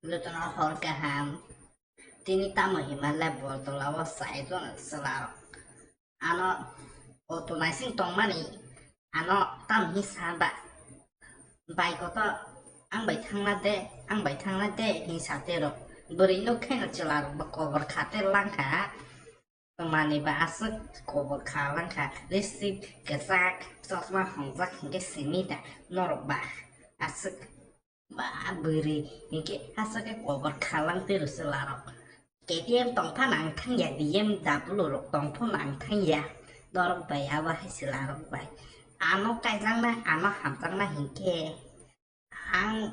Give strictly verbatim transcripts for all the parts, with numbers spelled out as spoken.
Lutono hor kaham. Tini tamo hima le bol tola o sai jono chwla rok. Ano auto naising tongmani ano tam hi sa ba. Bai koto ang bai thangna de, ang bai thangna de hin sa te rok. Bwrwi nuk khe no chwla rok ba kobor kha te lang kha. Mani ba aswk kobor kha lang kha. Lipstick kwchak, chosma hongjak hinkhe simi da norok ba aswk. Ba bwrwi hinkhe aswk khe kobor kha lang twi rw chwla rok. K T M tong phano ang thang ya, B M W rok tong phano ang thang ya. Norok bai abo hai chwla rok bai. Ano kaijaknai, ano hamjaknai hinkhe ang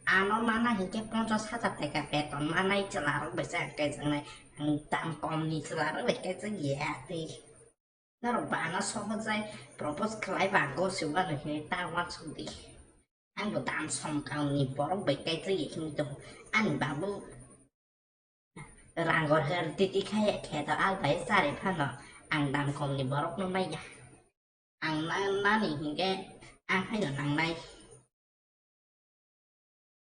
ano mana hinkhe ponchas hajar taka beton manai chwla rok bai se ang kaijaknai. Ang dam kom ni chwla rok bai kaijak ya twi. Norok ba ano sohojai propose khlai ba ang gosip wano hinwi ta uansuk di. Ang bo dam som kauni borok bai kaijak ya hinwi tongo. Ani babu rang gor her titi khaya kheto al bai chari phano ang dam kom ni borok no maya. Ang na-, nani hinkhe ang haino nangnai.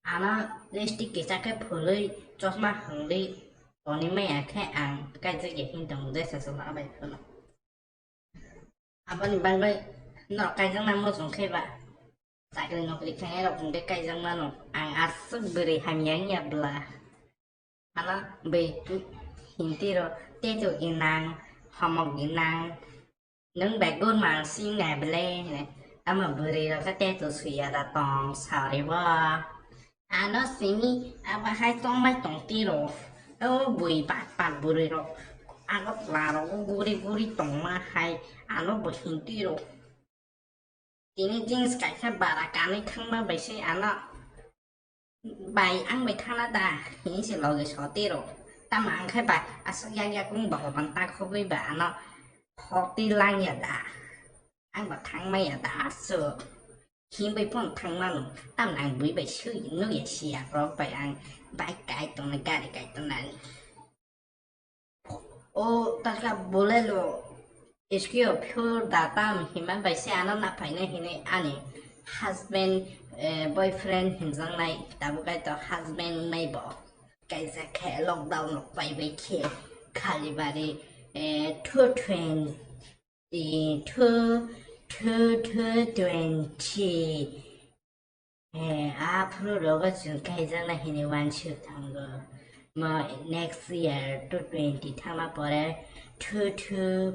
Ano lipstick kisa khe phulwi chosma hwngwi toni maya khe ang kaijak ya hin tongo jesa chwla bai phano. Aboni bagwi norok kaijakna muchung khe ba chakri nokri khainai rok hinkhe kaijak mano. Ang aswk bwrwi hamya wngya bwla. Ano bwrwi hinti rok teto inang, homok inang. Nwng bai gurmang sing nai bwle hinwi. Tamo bwrwi rok khe teto swiya da tong sauri bo. Ano simi abo hai tongbai tong tiro. O bui pak pak bwrwi rok. Agartala rok guri guri tongma hai ano bo hinti rok. Tini jeans kaisa bara kanwi thangma bai se ano bai ang bai thangna da hinwi se logi soti rok. Tamo ang khe bai aswk yak yak wng Bhagwan ta khogwi ba ano hoti lang ya da. Ang bo thangma ya da aswk. Himbai phone thangmano, tamni ang bui bai sui nukya siya rok bai ang bike kai tongnai, gari kai tongnani. O taka Bolero, S Q O pure da tam hima bai se ano na phainai hinwi ani husband, eh, boyfriend hinjaknai, tabuk kai to husband wngnai bo. Kaisa khe lockdown rok pai bai khe Khalibari, eh, two twenty. Two, two, two twenty. Eh, aphuru rogo chwng kaijakna hinwi uansuk thango. Mo next year two twenty thangma pore two two